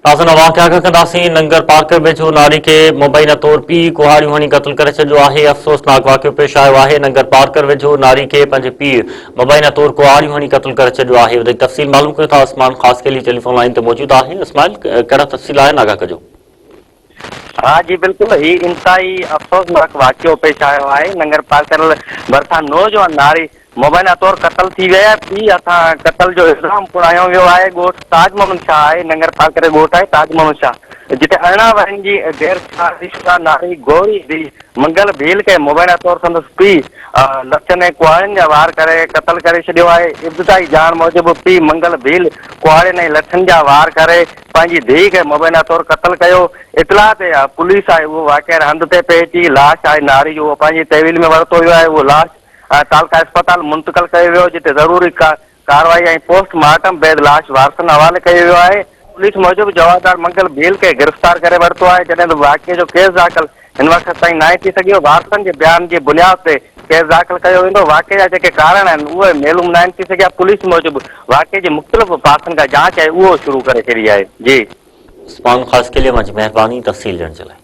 تازن واقعا کان ڪنداسين، ننگر پارڪر ويجهو ناري کي مبينا طور پيء ڪهاڙيون هڻي قتل ڪري ڇڏيو آهي، افسوسناڪ واقعو پيش آيو آهي، ننگر پارڪر ويجهو ناري کي پنهنجي پيء مبينا طور ڪهاڙيون هڻي قتل ڪري ڇڏيو آهي، وڌيڪ تفصيل معلوم ڪيون ٿا، عثمان خاصخيلي ٽيليفون لائين تي موجود آهي، اسماعيل ڪهڙا تفصيل آهن آگاهه ڪجو. ها جي بلڪل هي انتهائي افسوسناڪ واقعو پيش آيو آهي، ننگر پارڪر ڀرسان نوجوان ناري مبينا طور قتل ٿي ويا، پيء هٿان قتل جو الزام پڻ هنيو ويو آهي، ڳوٺ تاج محمد شاهه آهي، ننگر پارڪر جو ڳوٺ آهي تاج محمد شاهه جتي 18 ورهين جي غير شادي شده ناري گوري ڌيء منگل ڀيل کي مبينا طور سندس پيء لٺين ۽ ڪهاڙين جا وار ڪري قتل ڪري ڇڏيو آهي، ابتدائي ڄاڻ موجب پيء منگل ڀيل ڪهاڙين ۽ لٺين جا وار ڪري پنهنجي ڌيء کي مبينا طور قتل ڪيو، اطلاع تي پوليس آئي اهو واقعي هنڌ تي پهچي لاش آهي ناري جو اهو پنهنجي تحويل ۾ ورتو ويو آهي، اهو لاش تعلقه اسپتال منتقل ڪيو ويو جتي ضروري ڪارروائي ۽ پوسٽ مارٽم بعد لاش وارثن حوالي ڪيو ويو آهي. پوليس موجب جوابدار منگل ڀيل کي گرفتار ڪري ورتو آهي جڏهن ته واقعي جو ڪيس داخل هن وقت تائين ناهي ٿي سگهيو، وارثن جي بيان جي بنياد تي ڪيس داخل ڪيو ويندو، واقعي جا جيڪي ڪارڻ آهن اهي معلوم ناهن ٿي سگهيا، پوليس موجب واقعي جي مختلف پاسن کان جاچ آهي اهو شروع ڪري ڇڏي آهي. جي. عثمان خاصخيلي اوهان جي مهرباني تفصيل ڏيڻ جي لاء.